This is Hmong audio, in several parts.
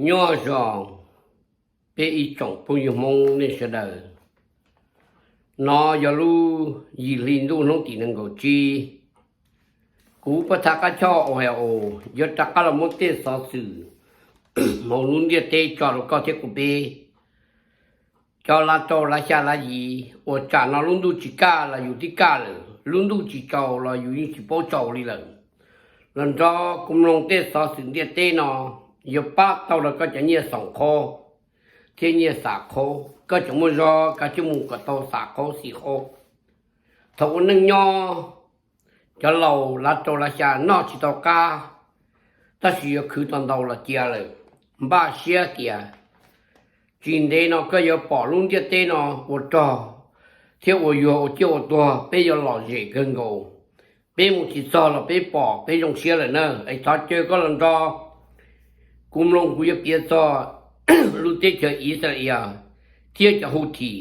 Nyob zoo peb ib tsoom phooj ywg Hmoob nej sawv daws. No yog lub yim hli ntuj hnub tim nees nkaum tsib. Kuv pab thaj qab choj Ohio yuav rov qab los muab tej xov xwm hauv lub ntiaj teb tso rau koj thiab kuv peb cov lav rau lav xya lav yim uas tsam no lub ntuj tsis kaj los yus twb kaj lawm, lub ntuj tsis tsaus los yus yeej tsis paub tsaus li lawm. Los nrog kuv mloog tej xov xwm ntiaj teb no, yuav pab tau rau koj cov nyiaj xoom qhov thiab nyiaj xam qhov, koj tseem muaj zog kav tsij mus kom tau xam qhov xim qhov. Thaum ua neej nyob, cov laus lav rau lav xya noj tsis tau qab, tab sis yuav khwv tau ntau los cia lawm. Npaj siab tias tsis ntev no koj yuav pom lub ntiaj teb no ua rog thiab ua yuag ua ciaj ua tuag, peb yuav lom zem kawg nkaus. Peb mus tsis txog los peb pom peb zoo siab lawm na. Es thov caw koj los nrog kuv mloog, kuv yuav piav txog lub teb chaws Israel thiab cov Houthi.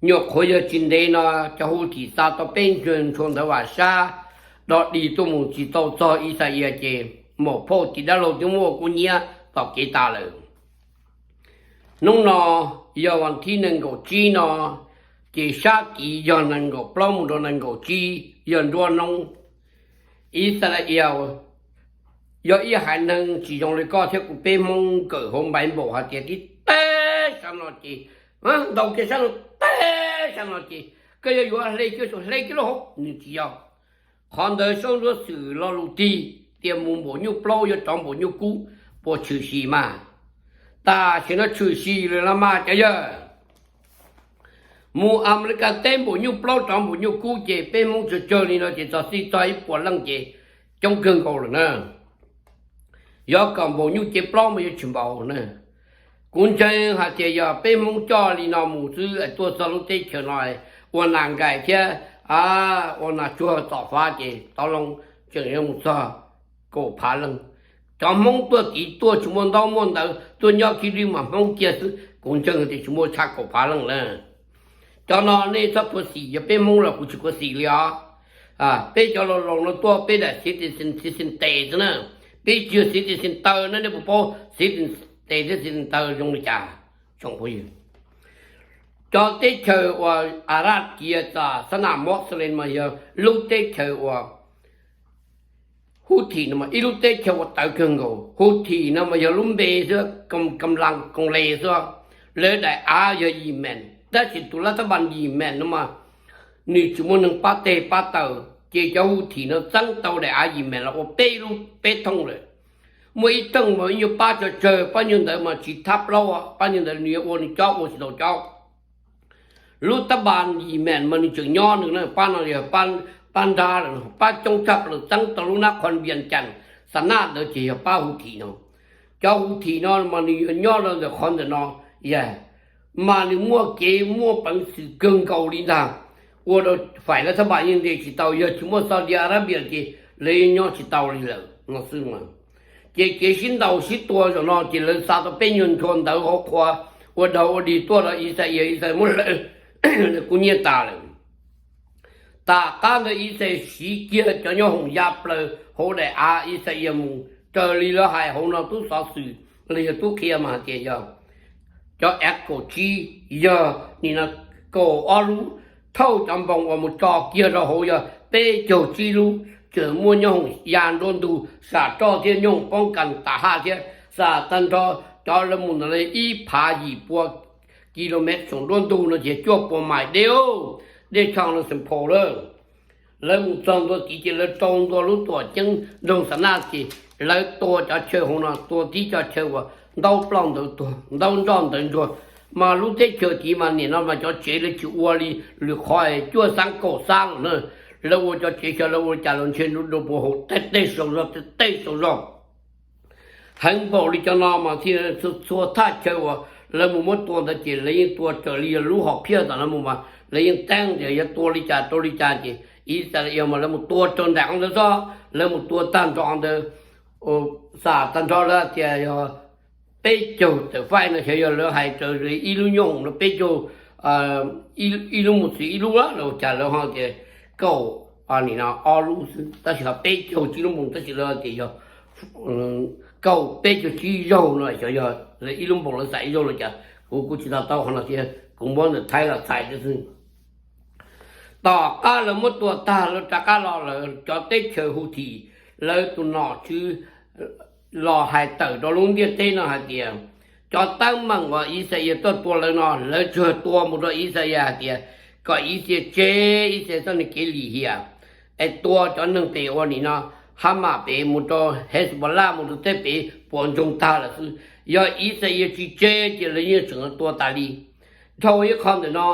Nyuam qhuav yog tsis ntev no cov Houthi xa tau peb ntsuag ntshua ntawv vam sab do dig tuaj mus tsis tau txog Israel ces maum phauj tim dab laug twb muab ua kub hnyiab tom kev tas lawm. Hnub no yog vas thib nees nkaum tsib no, ces sab tid yog nees nkaum plaub mus rau nees nkaum tsib, yog nruab hnub. Israel yog ib haiv neeg tsis zoo li koj thiab kuv peb Hmoob kawm hauv Bible hais tias tib teg sab no ces ntaus kiag sab no, teg sab no ces koj yuav yuav hle kiag hle kiag lub hauv, nws tsis yog. Qhov ntawd saub ntsuab xwm lo lus tig tias mus npaum nyuj plaub yuav rov npaum nyuj kub, puas tshwm sim mas? Tam sim no tshwm sim lawm los mas cov yawg. Mus Amelikas teb npaum nyuj plaub rov npaum nyuj kub ces peb Hmoob tsawg tsawg li no ces txog txij txog ib puas leej ces coob kawg nkaus lawm na. Yog kom npaum nyuj cev plaub mas yuav tshwm npaum na. Kuv ntseeg hais tias yog peb Hmoob coj li no mus xwb es tuaj txog lub teb chaws no ua nas nkais thiab ua nas tsuag tom fav ces tov loo tseem yuav mus txog kaum phav leej. Cov Hmoob tuaj tid tuaj tsis muaj ntaub muaj ntawv, tuaj nyob khib lwb mas Hmoob kiag xwb, kuv ntseeg tias tsis muaj tshaj kaum phav leej lawm. Cov no nej txhob khuv xim, yog peb Hmoob los kuv tsis khuv xim li os. Peb cov laus laus no tuaj peb daim citizen, citizen tes xwb na, peb tsis yog citizen taw na, nej puas paub citizen tes thiab citizen taw zoo li cas? Cov teb chaws uas Arab Kiv txawm xab nam Moslem mas yog lub teb chaws uas Houthi no mas ib lub teb chaws uas tawv kawg nkaus. Houthi no mas yog lub npe xwb, kam las koos les xwb. Lawv daim av yog Yemen, tab sis tus lab tab npas Yemen no mas nws tsis muaj neeg pab teg pab taw, ces cov Houthi no txeeb tau daim av Yemen los ua peb lub peb thooj lawm. Muaj ib thooj mas ib nyuag pab tsawg tsawg, pab nyuag ntawd mas tsis thab plaub, pab nyuag ntawd nws yuav ua nws cob ua tsis tau cob. Lub tab npas Yemen mas nws tseem nyob nws na, pab no yog pab nrab lawm, pab coob tshaj plaws txeeb tau lub nab qhov Vias Cas, Xas Nas ntawd ces yog pab Houthi no. Cov Houthi no mas nws yuav nyob rau ntawm qhov ntawm no, mas nws muaj kev muaj peev xwm kawg nkaus li ntag. Ua rau faim lab thab npas yeej ntes tsis tau, yog tsis muaj Saudi Arabia ces lawv yeej nyob tsis tau li lawm no xwb. Ces kev sib ntaus sib tua zaum no ces lawv xa tau peb nyuag ntshua ntawv hauv qhua ua dog ua dig tuaj rau Israel, Israel muab lawv kub hnyiab tas lawm. Tom qab ntawd Israel siv kiag cov nyob hoom ya plaws hauv daim av Israel mus, raws li lawv hais hauv no tub xov xwm los yog tub qhia mas hais tias yog cov av kaum tsib, yog nim no kaum ob lub, thauj cov npoos uas mus tso kiag rau hauv yog peb caug tsib lub, tseem muaj nyob hoom ya nruab ntug sam roj thiab nyob hoom poob kas tam haj thiab, xam tag nrho cov lawv mus ntawd li ib phav yim pua kilomev tsoom nruab ntug no ces cuaj pua mais deb, dej tsho no xeem phaum lawm. Lawv mus txog ntua tid ces lawv rau ntua lub tuam ceeb nroog Xas Nas ces lawv tua cov chaw hauv no, tua tib co chaw uas ntaub ploj ntawv tuag, ntaub nroj ntawv ntsuag. Mas lub teb chaws tid mas nim no mas cov tsev lawv tsis ua li lwm qhov cuaj xab kaum xab lawm na. Lawv ua cov tsev xyov lawv ua li cas los ntshe nruab nrua puas haum tej tej sau zog, tej tej sau zog. Heev npaum li cov no mas thiaj txhua thaj chaw uas lawv mus muab tua ntawd ces lawv yeej tua raws li lub hom phiaj tom lawv mus mas lawv yeej teeb tias yuav tua li cas rau li cas ces Israel mas lawv mus tua raws nram ntawd xwb, lawv mus tua tag nrho ntawd, xam tag nrho lawv tias yog peb caug tawm faij no xyov yog lawv hais raws li ib lub nyooj no peb caug, ib lub mus txwv ib lub los cas lawv ho tias kaum, nim no ob lub xwb tab sis ho peb caug tsib lub mus tab sis lawv tias yog kaum peb caug tsib zaug no, xyov yog ib lub npaus lawv txais ib zaug los cas, kuv kuj tsis to taub qhov no thiab, kuv muab ntawm Thaib los txhais xwb. Tom qab lawv muab tua tag lawv rov qab los, lawv cov teb chaws Houthi, lawv tus nom tswv los hais tawm rau lub ntiaj teb no hais tias cov teeb meem uas Israel tuaj tua lawv no, lawv tsuas tua mus rau Israel hais tias kom Israel tseg Israel txoj niag kev lim hiam, es tua cov neeg pem ua nim no Hamas pem mus rau Hezbollah mus rau teb pem puas ntsoog tag lawm xwb. Yog Israel tsis tseg ces lawv yeej tseem tua tas li. Dhau ib qho ntawm no,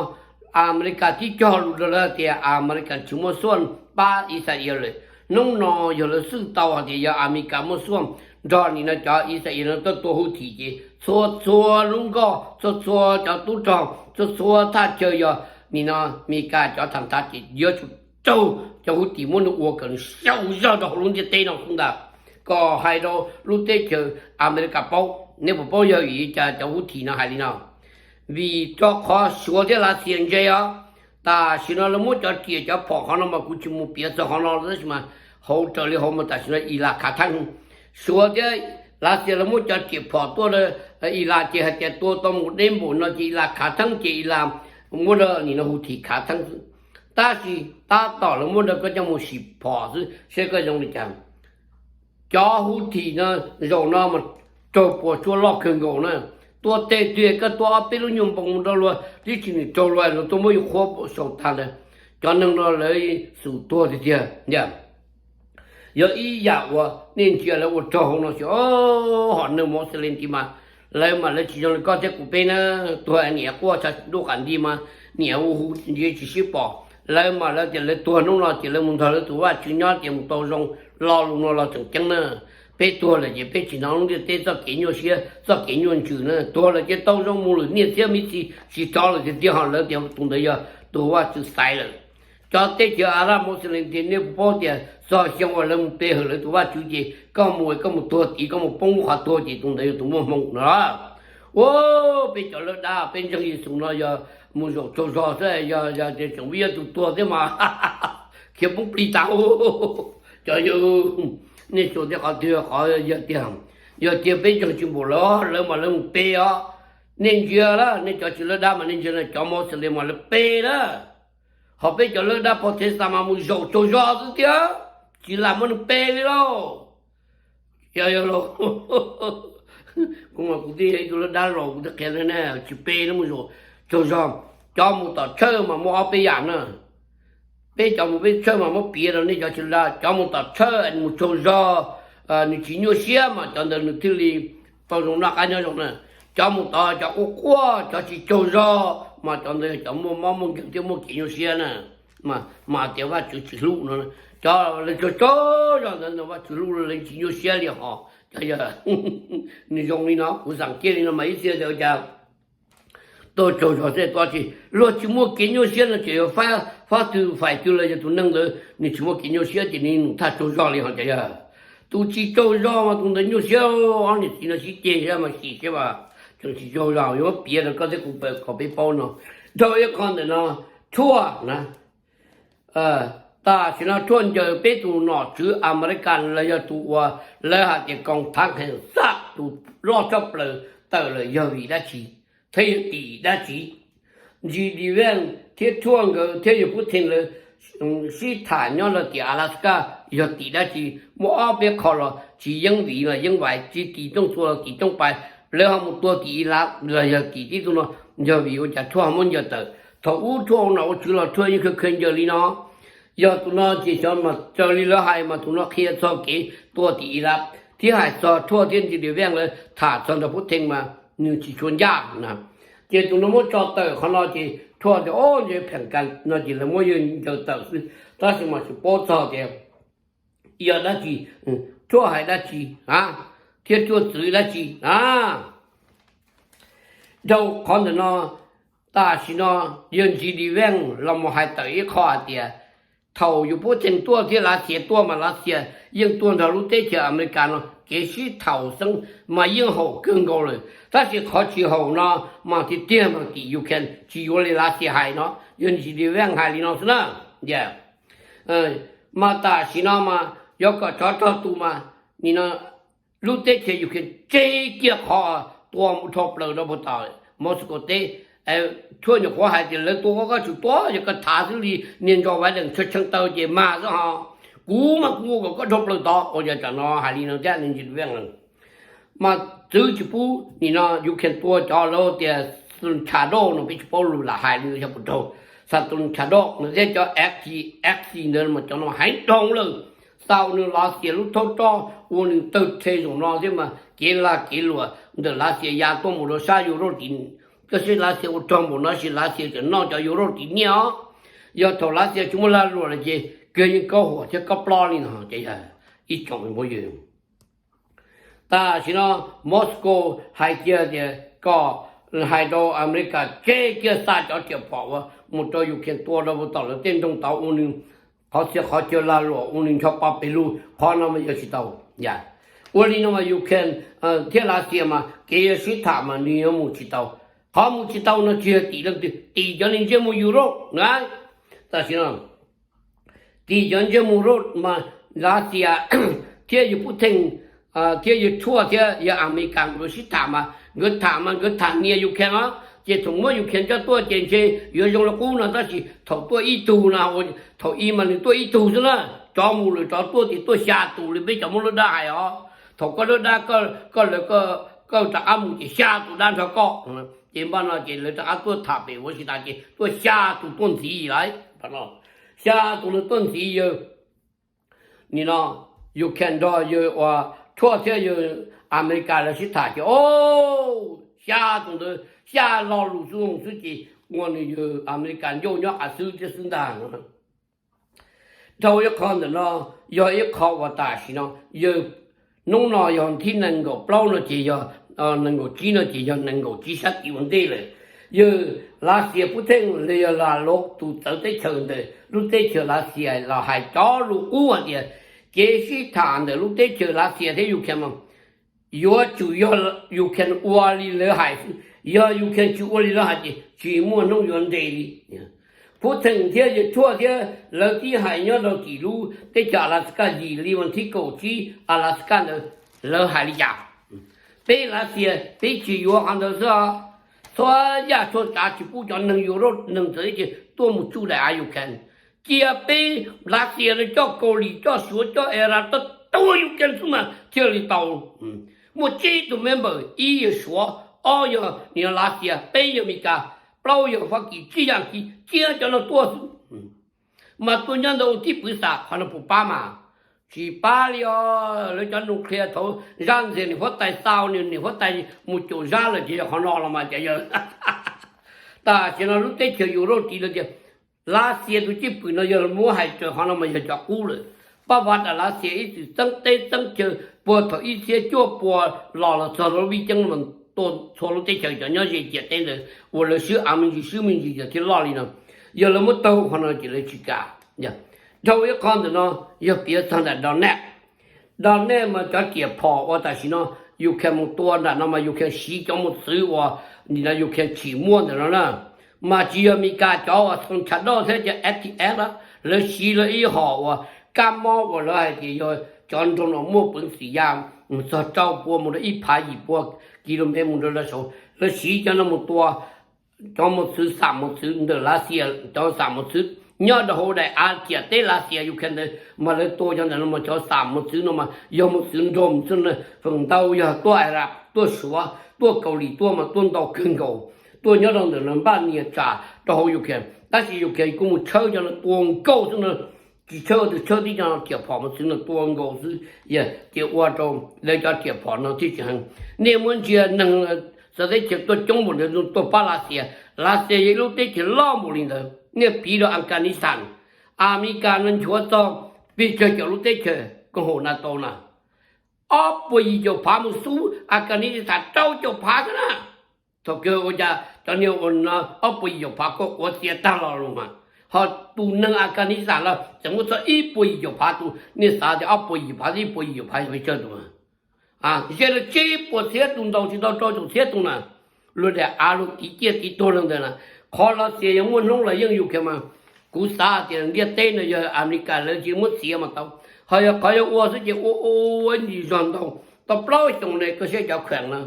Amelikas tib cog lus rau lawv tias Amelikas tsis muaj xuaj pab Israel lawm. Hnub no yog lawv xwj tau hais tias yog Amelikas muaj xuaj nrog nim no cov Israel no tuaj tua Houthi ces txhua txhua lub nkoj, txhua txhua cov tub rog, txhua txhua thaj chaw yog nim no Amelikas cov tham thav ces yuav tsum raug cov Houthi muab nws ua kom nws xyaum zog rau hauv lub ntiaj teb no xwb ntag. Kom hais rau lub teb chaws Amelikas paub. Nej puas paub yog vim li cas cov Houthi no hais li no? Vim rau qhov Suav thiab Lav Xias ntse os. Tam sim no lawv muab cov riam cov phom qhov no mas kuv tsis mus piav txog qhov no tab sis mas hauv raws li hauv mas tam sim no Ilas khav theeb. Suav thiab Lav Xias lawv muab cov riam phom tuaj, Ilas ces hais tias tua tau mus deb npaum no ces Ilas khav theeb ces Ilas muab rau nim no Houthi khav theeb xwb. Tab sis tab tom lawv muab rau koj coj mus sim phom xwb seb koj zoo li cas. Cov Houthi no zaum no mas raug puas tsuaj loj kawg nkaus na. Tua teg twg koj tua ob peb lub nyuag npoos mus rau luag tib si nws raug luag, luag tuaj muab yus qhuab saum tag ntawd. Cov neeg no lawv xum tuag tiag tiag. Yog ib yam uas nej ntsia lawv ua rog hauv no xwb, hom neeg Moslem ntawd mas lawv mas lawv tsis zoo li koj thiab kuv peb na. Tuag niam quaj tshav ntuj qam nti mas niam hu hu ntsia tsis sib pom. Lawv mas lawv tias lawv tuag hnub no ces lawv mus nrog lawv tus Vajtswv nyob ces mus tau zoo. Lo lus no los tseem ceeb na. Peb tuag lawm ces peb tsis hnov lub ntiaj teb txoj kev nyuaj siab txoj kev nyuaj ntsws na. Tuag lawm ces tau zoo mus lwm niaj txhiab me txhis tsis rov lawm tiag tiag, ho lawv tias tus ntawd yog tus Vajtswv xaiv lawm. Cov teb chaws Arab Moslem tias nej puas paub tias txog xyoo uas lawv mus pe hawm lawv tus Vajtswv ces koj mus, koj mus tuag tid, koj mus poob lub qhov tuag ces tus ntawd yog tus muaj hmoo no. Ua, peb cov lawb dab peb ntseeg Yexus no yog mus zaum tsaug zog xwb, yog tias tseem vib ib tug tuag thiab mas khiav poob plig tas. Cov yawg, nej xyuas tias qhov twg qhov yog tiag, yog tias peb ntseeg tsis npaum lawv, lawv mas lawv mus pe os. Nej ntsia lawm, nej cov tsis lawb dab mas nej ntsia, cov Moslem mas lawv pe lawm. Ho peb cov lawb dab Protestant mas mus zaum tsaug zog xwb thiab, tsis lam muab nws pe li lauj. Yog, yog lauj. Kuv mas kuv twb yog ib tug lawb dab laus kuv twb qhia lawm ne, tsis pe, lawv mus zaum tsaug zog. Cov mus tom tshawj mas muaj ob peb yam na. Peb cov mus peb tshawj mas muab piav rau nej cov tsis lawb dab, cov mus tom tshawj mus tsaug zog, nws tsis nyuaj siab mas cov ntawd nws thiaj li tau zoo noj qab nyob zoo na. Cov mus tod cov quaj quaj cov tsis tsaug zog mas cov ntawd yog cov muaj mob muaj nkeeg thiab muaj kev nyuaj siab na. Mas tias Vajtswv tsis hlub no, cov lawv tsaug tsaug zog ntawd Vajtswv hlub, lawv tsis nyuaj siab li hos. Cov yog nws zoo li no, kuv xam kiag li no mas ib txhia tias ua cas tuaj tsaug zog xwb tuaj tsis, luag tsis muaj kev nyuaj siab no ces yog fab twg fais twg los yog tus neeg ntawd nws tsis muaj kev nyuaj siab ces nws num thaj tsaug zog li hos. Cov yog tus tsis tsaug zog mas tus ntawd nyuaj siab, ob niam txiv no sib ceg siab mas xyem siab mas tseem tsis tsaug zog. Yuav piav rau koj thiab kuv kom peb paub no. Dhau ib qho ntawm no, Trump na, tam sim no Trump ncaws peb tus nom tswv Amelikas los yog tus uas lawv hais tias koom thav nqhis xaj tus loj tshaj plaws tawm lawm yog vim dab tsi, thiab yog tim dab tsi? J D Vance thiab Trump nkawd thiab yawg Putin lawv sib tham nyob rau tim Alaska yog tim dab tsi? Muaj ob peb qho los tsis yeeb vim los yeeb vais, tsis tim rooj txua los tim rooj pais, lawv ho mus tua tim Iraq los yog tim tib tug no, yog vim ua cas Trump muab ncaws tawm? Thaum ub Trump ua nom ua tswv los Trump yeej kheev kheev ncaws li no. Yog tus no ces xyov mas raws li lawv hais mas tus no qhia txog kev tua tim Iraq thiab hais txog Trump thiab J D Vance lawv tham txog nrog Putin mas nws tsis tshua ncaj na. Ces tus no muab tso tawm qhov no ces Trump tias o nce pheem kas no ces lawv muab yawg ncaws tawm xwb, tab sis mas tsis paub txog tias yog dab tsi, Trump hais dab tsi a, thiab Trump txwv dab tsi a. Dhau qhov ntawm no, tam sim no yawg J D Vance los mus hais tawm ib qho hais tias thaum yawg Putin tuaj thiab Lav Xias tuaj mas Lav Xias yeej tuaj nrog lub teb chaws Amelikas no kev sib thaum xeeb mas yeej haum kawg nkaus lawm, tab sis qhov tsis haum no mas tiag tiag mas tim Ukraine tsis yuav li Lav Xias hais no, yawg J D Vance hais li no xwb na. Mas tam sim no mas yuav kom tsov rog tu mas nim no lub teb chaws Ukraine tseg kiag qhov tua mus dhau plaws rau puag tom Moscow teb. Tshuaj nyuam qhuav hais tias lawv tua koj, koj tsum tua, yog koj tham xwb li niag Joe Biden tshee tshee taw ces mag xwb ho. Kuv mas kuv ua kom koj dhau plaws tod. Ua cas tsam no hais li no thiab ne? Mas txwv tsis pub nim no Ukraine tua cov lawv tias Storm Shadow no, peb tsis paub lus lam hais li xyov puas raug. Storm Shadow no thiab cov F T X ntawd mas cov no heev dhau lawm. Xa ua nws Lav Xias lub thaub roj, ua nws tawg rhe zaum no thiab mas kev lag kev luam ntawm Lav Xias ya tuaj mus rau sab Europe tim. Koj saib Lav Xias ua rog npaum no, sis Lav Xias tseem noj cov Europe tim nyiaj os. Yog thaum Lav Xias tsis muaj lag luam lawm ces kawg yeej kaub huam thiab kaub plab li no ces yog ib tsoom phooj ywg. Tam sim no Moscow hais kiag tias kom hais rau Amelikas tseg kiag xa cov riam phom uas mus rau Ukraine tua rau puag tom lawv tej nroog tod, ua nws qhov txhia qhov chaw lag luam, ua nws ncho pa pes lug. Qhov no mas yog tsis tau. Ua li no mas Ukraine thiab Lav Xias mas kev yuav sib tham mas nws yuav mus tsis tau. Qhov mus tsis tau no tsis yog tim leej twg, tim cov neeg ntsej muag Europe na. Tam sim no tim cov ntsej muag Europe mas Lav Xias thiab yawg Putin thiab yawg Trump thiab yawg Amelikas nkawd sib tham mas nkawd tham mas nkawd tham nias Ukraine os. Ces thaum muab Ukraine coj tuaj ces ntshe yuav zoo li qub no, tab sis thaum tuaj ib tug no, thaum ib mas nws tuaj ib tug xwb na. Tsov mus lawm tsov tuaj ces tuaj xya tus li peb cov muab lub dab hais os. Thaum koj lub dab, koj lawv, koj rov qab mus ces xya tus dab nrog koj. Ces npaj no ces lawv rov qab tuaj tham pem Washington ces tuaj xya tus tuaj ntxiv lawm. Xya tus no tuaj ntxiv yawg, nim no Ukraine nrog yawg uas Trump thiab yawg Amelikas lawv sib tham ces o, xya tus ntawd xya lo lus xwb mus xwb ces ua nws yawg Amelikas ncauj nyob qab xwb thiab xwb ntag. Dhau ib qho ntawm no yog ib qho uas tam sim no yawg, hnub no yog thib nees nkaum plaub no ces yog, nees nkaum tsib no ces yog nees nkaum tsib sab tim ua ntej lawm. Yawg Lav Xias Putin los yog Lav Lov tus txawv teb chaws ntawm lub teb chaws Lav Xias los hais cov lus qub hais tias kev sib tham ntawm lub teb chaws Lav Xias thiab Ukraine mas yuav tsum yog Ukraine ua li lawv hais xwb. Yog Ukraine tsis ua li lawv hais ces tsis muaj hnub yuav nres li. Putin thiab yawg Trump thiab lawv twb hais nyob rau tim lub teb chaws Alaska yim li vas thib kaum tsib Alaska ntawd, lawv hais li cas? Peb Lav Xias peb tsis yuav qhov ntawd xwb. Txhua yam txhua tsav tsis pub cov neeg Europe, neeg txawv teb chaws tuaj mus tsuj daim av Ukraine. Cia peb Lav Xias no coj Kaus Lim, coj Suav, coj Iran tuaj tua Ukraine xwb mas thiaj li tau. Muaj tsib tus member, ib yog Suav, ob yog nim no Lav Xias, peb yog Amelikas, plaub yog Fab Kis, tsib yog Askiv, cia cov no tuaj xwb. Mas tuaj nyob ntawd ua tib pwv xam, qhov no puas pab mas? Tsis pab li os. Lawv cov nuclear thaum Zab ntxias niam huab tais, xa niam huab tais mus caum Zab lawm ces yog qhov no los mas ces yog. Tam sim no lub teb chaws Europe ris lawv tias Lav Xias tus cwj pwm no yog muab hais raws qhov no mas yog cov qub lawm. Pab vav tas Lav Xias ib txwm txeeb teb txeeb chaw puag thaum ib txhiab cuaj pua los los txog rau lub vij ceeb no mas tua txhua lub teb chaws cov nyob ze ciam teb ntawd uas lawv swb av me ntsis swb me ntsis yog thiaj loj li no. Yog lawv muab taug qhov no ces lawv tsis kam. Dhau ib qho ntawm no yog piav txog ntawm Donetsk. Donetsk mas cov riam phom uas tam sim no Ukraine mus tua nram no mas Ukraine siv cov mos txwv uas nim no Ukraine tshim muaj ntawm no na. Mas tsis yog Amelikas cov uas Storm Shadow thiab cov F T F, lawv siv lawv ib hom uas kab mob uas lawv hais tias yog cov nroog uas muaj peev xwm ya txog rau pua mus rau ib phav yim pua kilomev mus rau lawv saud, lawv siv cov no mus tua. Cov mos txwv, xam mos txwv ntawm Lav Xias, cov xam mos txwv nyob rau hauv daim av ciam teb Lav Xias Ukraine ntawd mas lawv tua cov ntawm no mas cov xam mos txwv no mas yog mos txwv nrog xwb, feem ntau yog tuaj Iraq, tuaj Suav, tuaj Kaus Lim tuaj mas tuaj ntau kawg nkaus, tuaj nyob rau ntawm no npaj nias tsam rau hauv Ukraine. Tab sis Ukraine kuj mus tshawb cov no tua nkaus xwb no, tsis tshawb tus tshawb tib co riam phom mos txwv no tua nkaus xwb, ces ua rau lawv cov riam phom no thiaj tsis heev. Nej muab ntsia neeg txawv teb chaws tuaj coob npaum ntawd tuaj pab Lav Xias. Lav Xias yog ib lub teb chaws loj npaum li ntawd, nej piv rau Afghanistan, Amelikas no nchuav txog pes tsawg caum lub teb chaws koom haum NATO na, ob puas yim caum phav mus xub Afghanistan rau caum phav xwb na. Thaum kawg ua cas cov niag ua no ob puas yim caum phav kuj quav txiav tag los lus mas, ho tus neeg Afghanistan los tseem muaj txog ib puas yim caum phav tus, nej xav tias ob puas yim caum phav, ib puas yim caum phav yog pes tsawg tus na? Ze los tsib puas txhiab tus, ntau tsis ntau rau caum txhiab tus na. Luag daim av luag tiv ciaj tiv tuag li ntawd na. Qhov Lav Xias yog muaj hnub los yeej Ukraine mas, kuv xav tias ntiaj teb no yog Amelikas lawv tsis muab txiav mas tau, ho yog qhov yuav ua xwb ces ua ua ua ib ntsis zog ntau. tau plaub xyoos ne koj saib cov kheem no,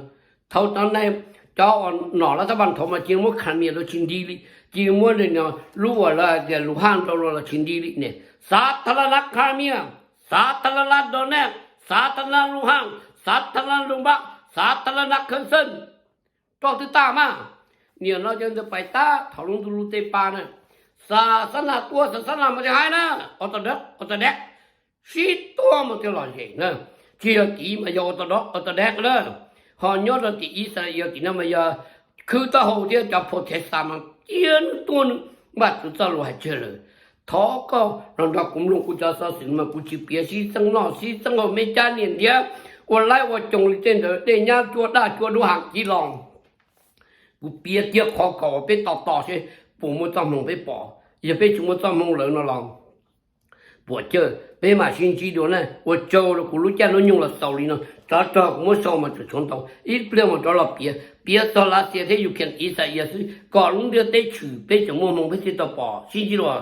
thaum cov neeg, cov uas nom lav thab npas thaum mas cia muab Crimea rau tsis nti li, cia muab lub uas lawv tias Luhansk rau los tsis nti li ne, xav thab lab nab Crimea, xav thab lab nab Donetsk, xav thab lab Luhansk, xav thab lab Donbas, xav thab lab nab Kherson, roj twb tag mas. Nim no cov ntawd pais tab thaum lub ntuj lub teb pab na, xav xab nas tuaj xav xab nas mus tias hais na, Orthodox, Orthodox, sib tuaj mus tias lom zem na. Tsis yog tim mas yog Orthodox, Orthodox na, ho nyob rau tim Israel tim no mas yog khwv taub hau thiab cov Protestant mas cia nws tuaj nws npaj txog txoj lus hais tseg lawm. Thov koj los nrog kuv mloog kuv cov xov xwm mas kuv tsis piav sib txeeb noj sib txeeb haus me cab niam ntiav ua laib ua coos li tej ntawd dej nyab cua daj cua duab heev kiv los. Kuv piav tiag qhov kom uas peb tos tos seb puas muaj txoj hmoo peb pom, yog peb tsis muaj txoj hmoo lawm no los puas cawj peb mam sib ntsib dua na. Ua tsaug rau kuv lub caij lub nyoog los xaus li no, tsov rog kuv muab sau mas tseem tshuav ntau, ib pliag mam rov los piav, piav txog Lav Xias thiab Ukraine Israel xwb kom lub ntiaj teb tshwm peb tseem muaj hmoo peb thiaj tau pom. Sib ntsib dua.